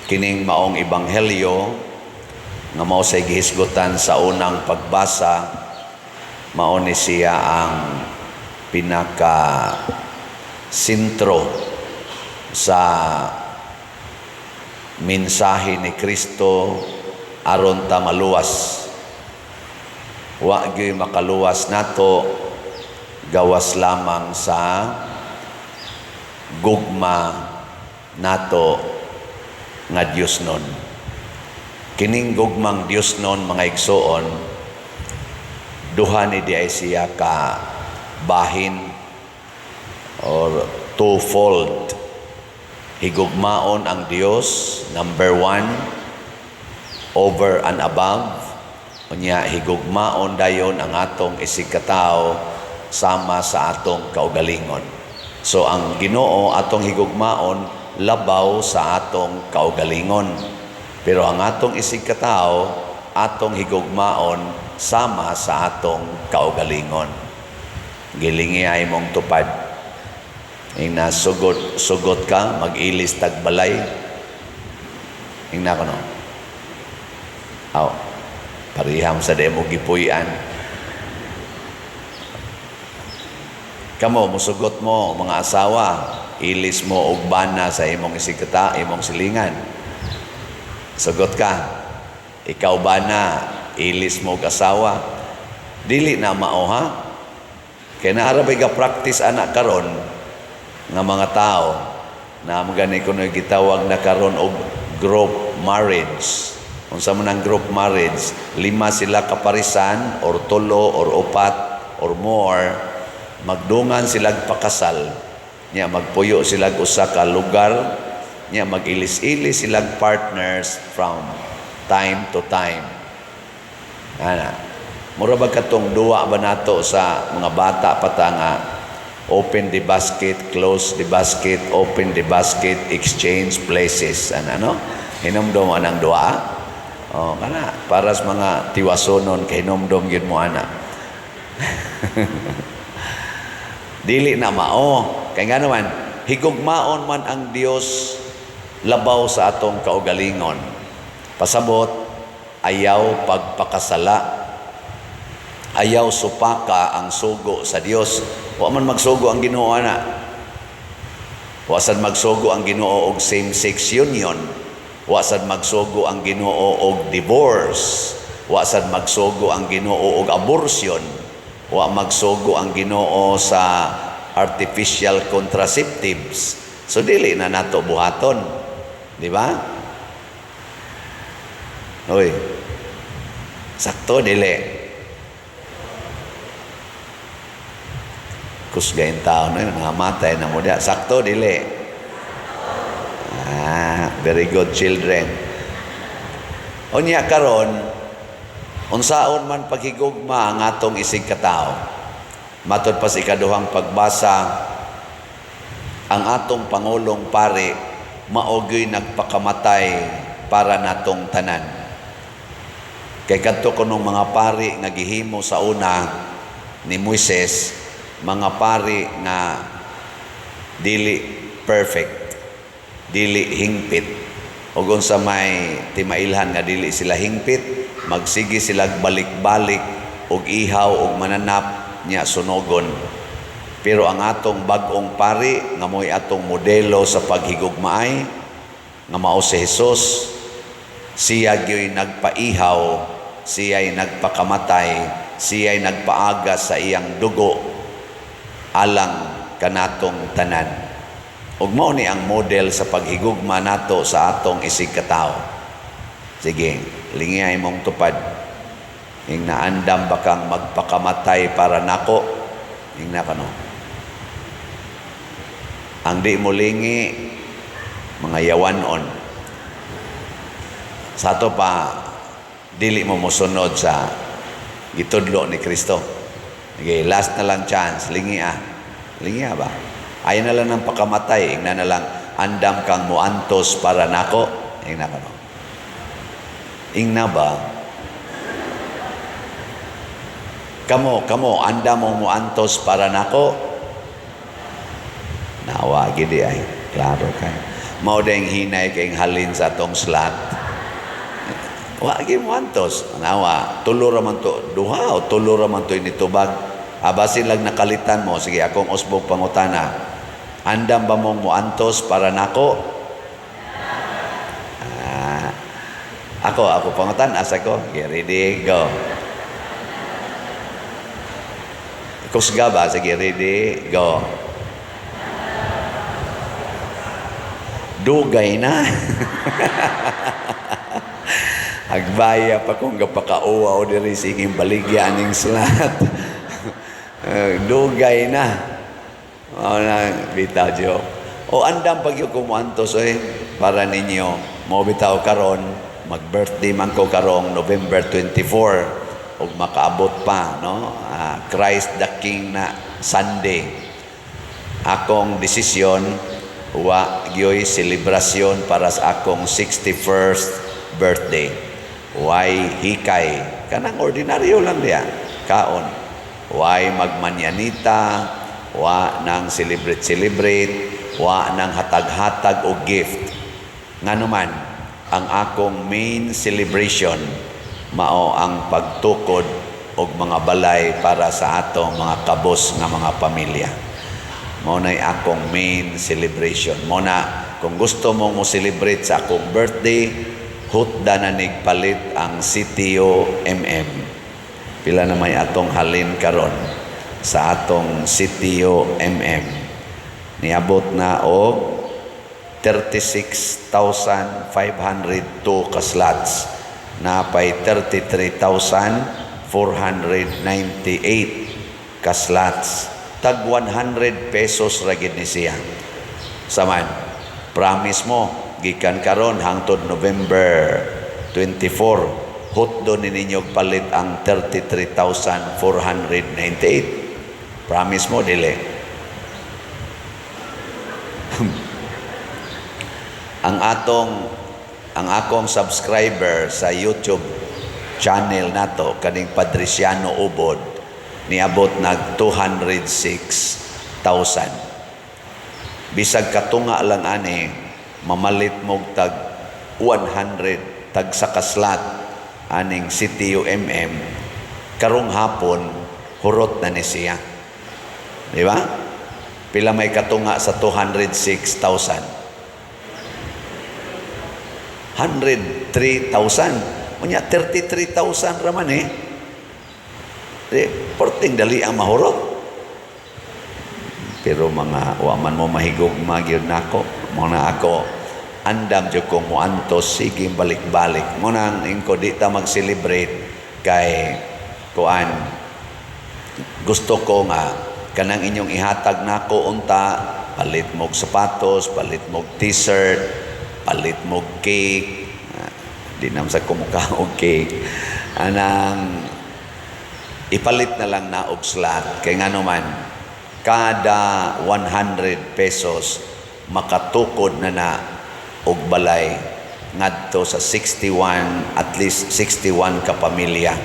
Kining maong ebanghelyo nga mao say gihisgutan sa unang pagbasa, mao ni siya ang pinaka sentro sa mensahe ni Kristo aron ta maluwas. Wa gyud makaluwas nato gawas lamang sa gugma nato nga Diosnon. Kining gugmang Diosnon, mga igsoon, duha ni diay siya ka bahin or twofold. Higugmaon ang Dios, number one, over and above. Unya higugmaon dayon ang atong isigkatawo sama sa atong kaugalingon. So ang Ginoo atong higugmaon labaw sa atong kaugalingon. Pero ang atong isigkatawo atong higugmaon sama sa atong kaugalingon. Gilingi ay mong tupad. Ing sugot sugot ka, mag-ilis tagbalay. Ingna ko no. Aw, pariham sa demo gipuy-an. Kamo, musugot mo, mga asawa, ilis mo og bana sa imong isigkata, imong silingan. Sugot ka. Ikaw bana, ilis mo og asawa. Dili na mao, ha? Kay naa ra bay ga practice ana karon nga mga tao na mo gani kuno gitawag na karon og group marriage. Unsa man ang group marriage? Lima sila kaparisan or tulo or upat or more, magdungan silag pakasal. Nya magpuyo silag usa ka lugar, nya mag-ilis-ilis silag partners from time to time. Ana. Mura ba katong duwa ba nato sa mga bata pa ta nga open the basket, close the basket, open the basket, exchange places. Ano, ano? Hinumdum anang duwa? Oh, kana para sa mga tiwasonon kay hinumdum gyud mo ana. Dili na mao. Kay nga naman, higugmaon man ang Dios labaw sa atong kaugalingon. Pasabot, ayaw pagpakasala. Ayaw supaka ang sugo sa Dios. Wa man magsugo ang Ginoo ana. Wa sad magsugo ang Ginoo og same-sex union. Wa sad magsugo ang Ginoo og divorce. Wa sad magsugo ang Ginoo og abortion. Wa magsugo ang Ginoo sa artificial contraceptives. So dili na nato buhaton. Di ba? Oy. Sakto dili. Kusgain tao no yun, namatay na mo diya. Sakto dili. Ah, very good, children. Unya karon, unsaon man paghigugma ang atong isig katao? Matod pa sa ikaduhang pagbasa, ang atong pangulong pari mao gyoy nagpakamatay para natong tanan. Kay kadto kunong mga pari nga gihimo sa una ni Moises, mga pari nga dili perfect, dili hingpit. Ug unsa may timailhan nga dili sila hingpit? Magsige sila balik-balik og ihaw og mananap nya sunogon. Pero ang atong bag-ong pari nga mo'y atong modelo sa paghigugmaay nga mao si Jesus, siya gyoy nagpaihaw, siya'y nagpakamatay, siya'y nagpaaga sa iyang dugo alang kanatong tanan. Ug mao ni ang model sa paghigugma nato sa atong isig katawo. Sige, lingiyay mong tupad. Ing naandam ba kang magpakamatay para nako? Ingna kano. Ang di mo lingi, mga yawanon. Sa ato pa, dili mo mosunod sa gitudlo ni Kristo. Sige, last na lang chance, lingi ah. Lingi ah ba? Ayaw na lang ng pakamatay, ingna na lang, andam kang muantos para nako. Ingna ka no. Ingna ba? Kamo, kamo, andam mo muantos para nako. Nawa gidi ay, klaro kay. Mao ding hinay kay halin sa atong slot. Wa gyud moantos. Nawa, tulo ra man to, duha o tulo ra man to nitubag. Abasin lang nakalitan mo, sige, akong usbog pangutana. Andam ba mong moantos para nako? Ah, ako pangutan, asa ko? Okay, ready, go. Kusga ba? Sige, ready, go. Dugay na. Agbaya pa kung gapakauwaw diri, sige baligya aning slot. Dugay na. O na, bitaw joke. O andam pag yung kumuantos eh, para ninyo. Mo bitaw karon, mag-birthday man ko karong November 24 ug makaabot pa, no? Christ the King na Sunday. Akong desisyon, wa gyoy selebrasyon para sa akong 61st birthday. Why hikay? Kanang ordinaryo lang diya. Kaon. Why magmanyanita? Wa nang celebrate-celebrate, wa nang hatag-hatag og gift. Nganuman, ang akong main celebration mao ang pagtukod og mga balay para sa atong mga kabos nga mga pamilya. Mao na'y akong main celebration. Mao na kung gusto mong mo celebrate sa akong birthday, hutda na nigpalit ang CTO MM. Pila na may atong halin karon sa atong CTO MM? Niabot na og 36,502 ka slots. Napay 33,498 ka slots. Tag 100 pesos ra gid ni siya. Saman, promise mo, gikan karon hangtod November 24, hutdo ni ninyo palit ang 33,498. Promise mo, dili? Ang akong subscriber sa YouTube channel nato, kaning Padriciano Ubod, niabot nag 206,000. Bisag katunga lang ani, mamalit mog tag 100 tag sa kaslat aning CTUMM karong hapon, hurot na ni siya. Di ba? Pila may katunga sa 206,000? 103,000. Unya 33,000 raman eh. Di, porting dali ang mahurot. Pero mga waman mo mahigugma gyud nako. Mo na ako andam jud ko moantos, sige balik-balik. Mo nang ingko di ta mag-celebrate kay kuan, gusto ko nga kanang inyong ihatag nako unta, palit mog sapatos, palit mog t-shirt, palit mog cake. Di naman sa kumukha og cake. Anang ipalit na lang na og slot kay ngano man kada 100 pesos makatukod na na og balay ngadto sa 61, at least 61 ka pamilya,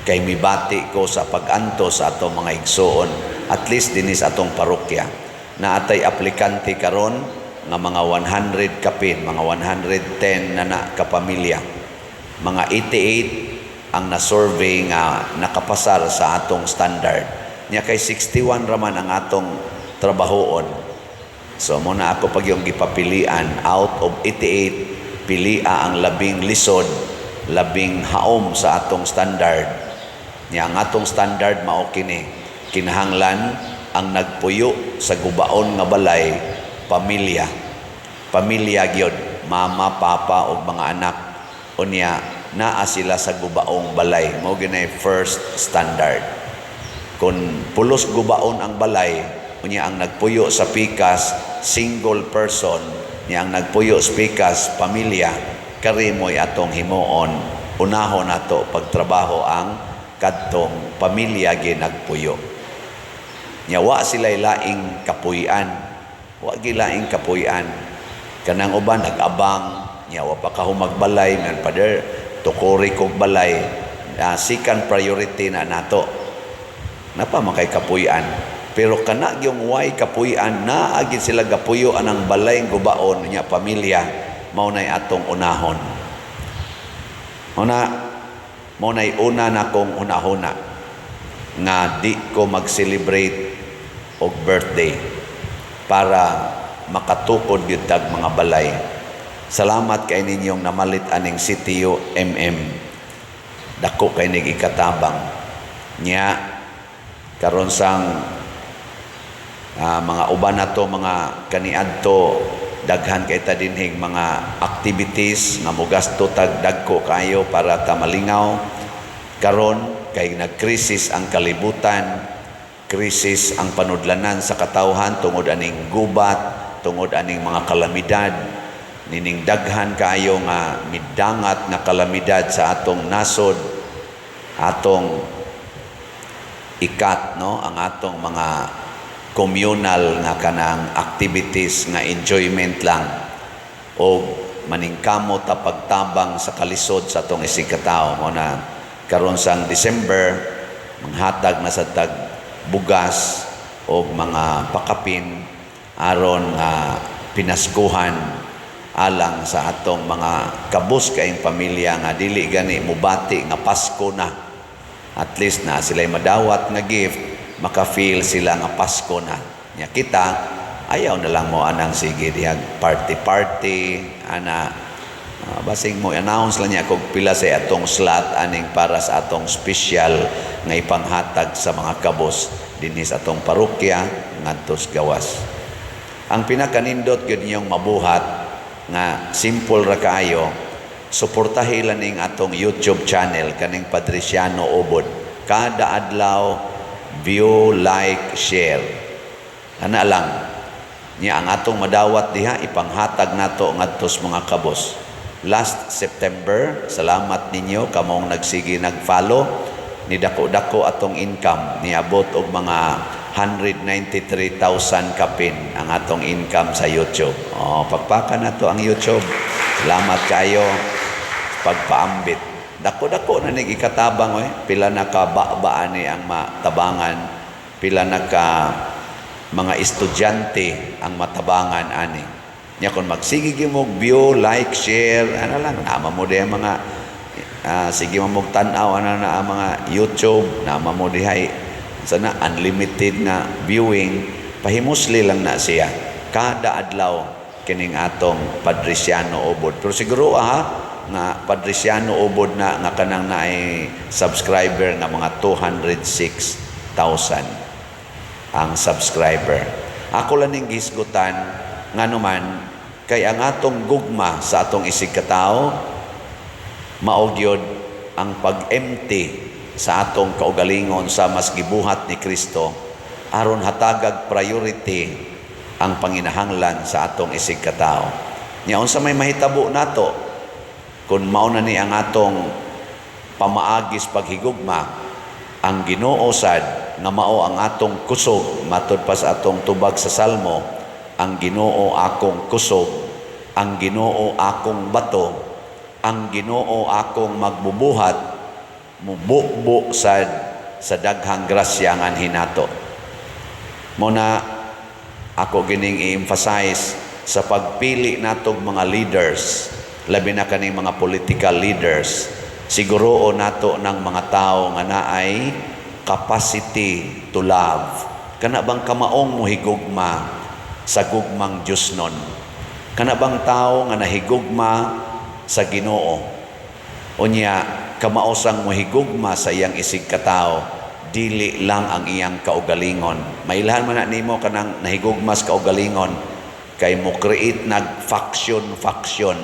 kay mibati ko sa pag-antos sa atong mga igsuon, at least dinhi sa atong parokya na atay aplikante karon nga mga 100 kapin, mga 110 na na kapamilya. Mga 88 ang na-survey nga nakapasar sa atong standard. Nya kay 61 raman ang atong trabahoon. So mo na ako pag yung gipapilian out of 88, pilia ang labing lisod, labing haom sa atong standard. Nya ang atong standard mao kini: kinahanglan ang nagpuyo sa gubaon nga balay pamilya. Pamilya gyud, mama, papa ug mga anak. Unya naa sila sa gubaong balay. Mao ginay first standard. Kung pulos gubaon ang balay, unya ang nagpuyo sa pikas single person, niya ang nagpuyo sa pikas pamilya, kari mo'y atong himuon, unahon nato pagtrabaho ang kadtong pamilya ginagpuyo. Nya wa sila laing kapuy-an. Wa gilaing kapuy-an. Kanang uban nag-abang, nya wa pa kahumagbalay, man pader tukuri kog balay. Second priority na nato. Napa man kay kapuy-an. Pero kana yung way kapuy-an, naa gyud sila gapuyo anang balay gubaon nya pamilya, mao nay atong unahon. Una, mao nay una na kong hunahuna nga di ko mag-celebrate og birthday para makatukod gyud tag mga balay. Salamat kay ninyong namalit aning CTU MM. Dako kay nig ikatabang. Nya karon sang mga uban nato, mga kaniadto, daghan kay ta dinhig mga activities nga mogasto tag dagko kayo para ta malingaw. Karon kay nagkrisis ang kalibutan, krisis ang panudlanan sa katawhan tungod aning gubat, tungod aning mga kalamidad, nining daghan kaayo nga midangat nga kalamidad sa atong nasod, atong ikat, no, ang atong mga communal nga kanang activities nga enjoyment lang o maningkamot ta pagtabang sa kalisod sa atong isig katao. Mo na karon sang December manghatag na sa tag bugas o mga pakapin aron nga pinaskuhan alang sa atong mga kabus kaayong pamilya nga dili gani mubati nga Pasko na. At least na sila madawat nga gift, maka-feel sila nga Pasko na. Nya kita, ayaw na lang mo anang sige dihag party party ana. Basing mo announce lang niya kung pila sa atong slot aning para sa atong special nga ipanghatag sa mga kabos dinhi sa atong parokya ngadto sa gawas. Ang pinakanindot gyud ninyong mabuhat nga simple ra kaayo, suportahi lang ning atong YouTube channel kaning Padriciano Ubod. Kada adlaw, view, like, share. Ana lang. Nya ang atong madawat diha, ipanghatag nato ngadto sa mga kabos. Last September, salamat ninyo kamong nagsige nag-follow, ni dako-dako atong income, niabot og mga 193,000 kapin ang atong income sa YouTube. Oh, pagpaka nato ang YouTube. Salamat kayo pagpaambit. Dako-dako na nig ikatabang oy. Pila na ka ba ani ang matabangan, pila na ka mga estudyante ang matabangan ani. Nya kung magsige gyud mo view, like, share, ano lang, nama mo diha mga sige mo tan-aw ana na ang mga YouTube, nama mo dihay sana unlimited na viewing, pahimusli lang na siya. Kada adlaw kining atong Padriciano Ubod. Pero siguro nga Padriciano Ubod na nga kanang naay subscriber nga mga 206,000 ang subscriber. Ako lang ning gihisgutan, nganuman kay ang atong gugma sa atong isig katao mao gyud ang pag-empty sa atong kaugalingon sa mas gibuhat ni Kristo aron hatagag priority ang panginahanglan sa atong isig katao. Nya unsa may mahitabo nato kung mao na ni ang atong pamaagis paghigugma, ang Ginoo sad nga mao ang atong kusog, matud pa sa atong tubag sa Salmo, "Ang Ginoo akong kusog, ang Ginoo akong bato, ang Ginoo akong magbubuhat," mububo sad sa daghang grasya nga hinato. Mo na ako gining i-emphasize sa pagpili natog mga leaders, labi na kaning mga political leaders, siguro nato ng mga tao nga naay capacity to love. Kana bang kamaong mohigugma sa gugmang Diyos nun? Kana bang tao nga nahigugma sa Ginoo? Unya, kamao sang mohigugma sa iyang isig katao, dili lang ang iyang kaugalingon. Mailhan man na nimo kanang nahigugma sa kaugalingon kay mo create nag faction faction.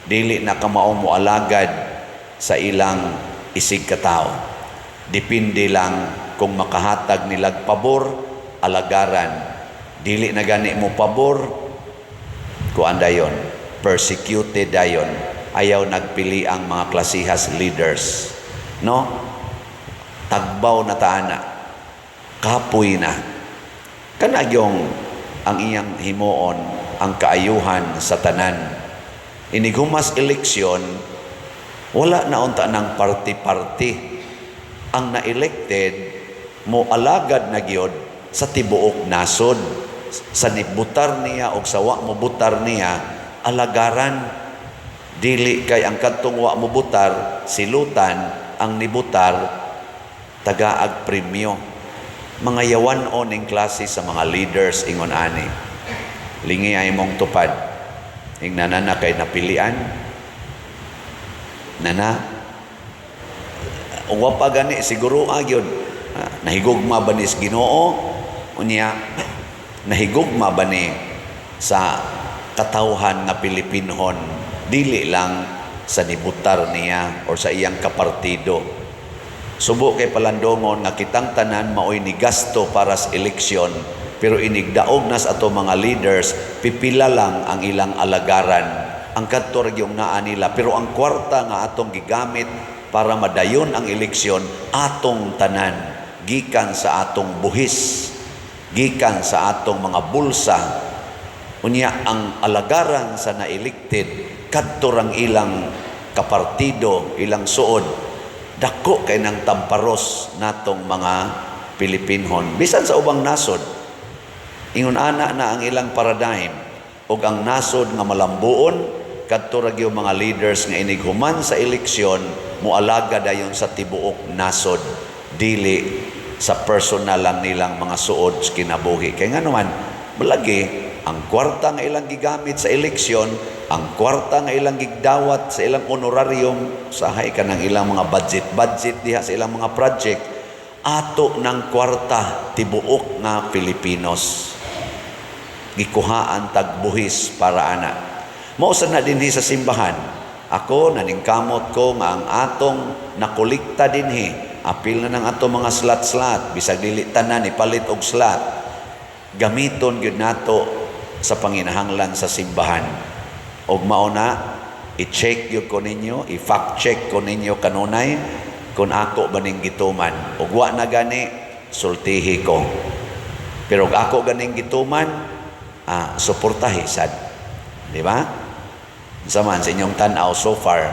Dili na kamao mo alagad sa ilang isig katao. Depende lang kung makahatag nilag pabor, alagaran. Dili na gani mo pabor, kuan dayon, persecuted dayon. Ayaw nagpili ang mga klasihas leaders. No? Tagbaw na taana. Kapoy na. Kanagyong ang iyang himuon ang kaayuhan sa tanan. Inighumas eleksyon, wala na unta ng party-party. Ang na-elected, mo alagad na gyud sa tibuok nasod, sa nibutar niya o sa wa mo butar niya, alagaran. Dili kay ang kadtong wa mo butar silutan, ang nibutar tagaag premyo. Mga yawan-on ning klase sa mga leaders ingon ani. Lingi ay mong tupad. Ingna na kay napilian nana. Wa pa gani siguro gyud, nahigugma ba ni sa Ginoo? Unya nahigugma ba ni sa katawhan nga Pilipinhon, dili lang sa nibutar niya or sa iyang kapartido? Subo kay palandongon nga kitang tanan maoy ni gasto para sa eleksyon, pero inigdaog nas ato mga leaders, pipila lang ang ilang alagaran, ang kadto ra gyung naa nila. Pero ang kwarta nga atong gigamit para madayon ang eleksyon, atong tanan, gikan sa atong buhis, gikan sa atong mga bulsa. Unya ang alagaran sa na-elected, kadto rang ilang kapartido, ilang suod. Dako kay ng tamparos natong mga Pilipinhon bisan sa ubang nasod. Ingon ana na ang ilang paradigm, ug ang nasod nga malambuon, kadto ra gyud mga leaders nga inig human sa eleksyon moalaga dayon sa tibuok nasod, dili sa personal lang nilang mga suod sa kinabuhi. Kay ngano man malagi ang kwarta nga ilang gigamit sa eleksyon, ang kwarta nga ilang gigdawat sa ilang honorarium, sahay ka ng ilang mga budget budget diha sa ilang mga project, ato ng kwarta tibuok nga Pilipinos, gikuhaan tagbuhis para ana. Mao sa na dinhi sa simbahan, ako naningkamot ko nga ang atong nakolekta dinhi, apil na ng atong mga slot-slot, bisag dili tanan ipalit og slot, gamiton gyud nato sa panginahanglan sa simbahan. Og mao na, i-check gyud ko ninyo, i-fact check ko ninyo kanunay kung ako ba ning gituman. Ug wa na gani, sultihi ko. Pero ug ako ganing gituman, suportahi sad. Di ba? Unsa man sa inyong tan-aw so far,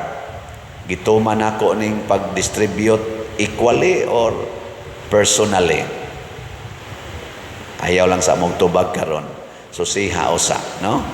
gituman ako ning pag-distribute equally or personally? Ayaw lang sa among tubag karon. So siha usa, no?